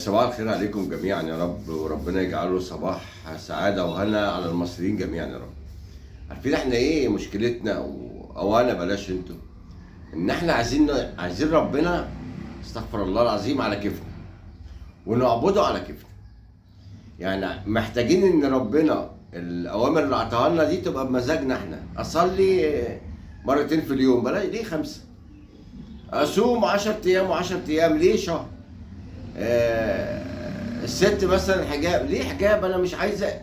صباح الخير عليكم جميعا يا رب، وربنا يجعله صباح سعادة وهنا على المصريين جميعا يا رب. عارفين احنا ايه مشكلتنا او انا بلاش انتوا، ان احنا عايزين ربنا استغفر الله العظيم على كيفنا ونعبده على كيفنا. يعني محتاجين ان ربنا الاوامر اللي اعطاها لنا دي تبقى بمزاجنا احنا. اصلي مرتين في اليوم، بلاش ليه 5، اصوم 10 ايام و10 ايام، ليه شهر؟ الست مثلا حجاب، ليه حجاب؟ انا مش عايزه.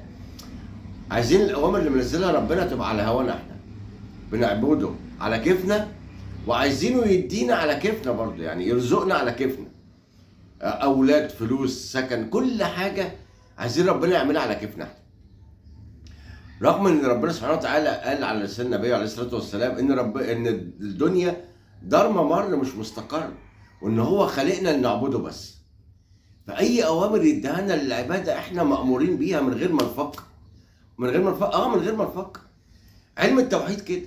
عايزين الاوامر اللي منزلها ربنا تبقى على هوانا احنا، بنعبده على كيفنا، وعايزينه يدينا على كيفنا برضه، يعني يرزقنا على كيفنا، اولاد، فلوس، سكن، كل حاجة عايزين ربنا يعملها على كيفنا احنا. رغم ان ربنا سبحانه وتعالى قال على لسان النبي عليه الصلاة والسلام ان الدنيا دار ممر مش مستقر، وان هو خلقنا لنعبده بس. فاي اوامر يديها لنا للعبادة احنا مامورين بيها من غير ما نفكر، من غير ما نفكر، من غير ما نفكر. علم التوحيد كده،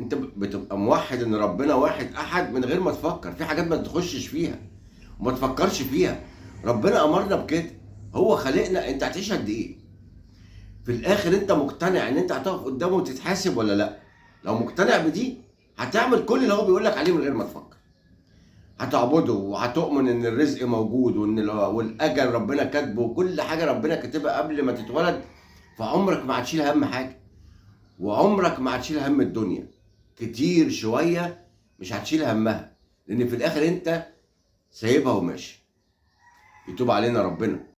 انت بتبقى موحد ان ربنا واحد احد من غير ما تفكر في حاجات ما تخشش فيها وما تفكرش فيها. ربنا امرنا بكده، هو خلقنا. انت هتعيش قد ايه؟ في الاخر انت مقتنع ان انت هتقف قدامه وتتحاسب ولا لا؟ لو مقتنع بدي هتعمل كل اللي هو بيقول لك عليه من غير ما تفكر، هتعبده وهتؤمن ان الرزق موجود وان والاجل ربنا كاتبه وكل حاجة ربنا كاتبها قبل ما تتولد. فعمرك ما هتشيل هم حاجة، وعمرك ما هتشيل هم الدنيا كتير شوية، مش هتشيل همها، لان في الاخر انت سايبها وماشي. يتوب علينا ربنا.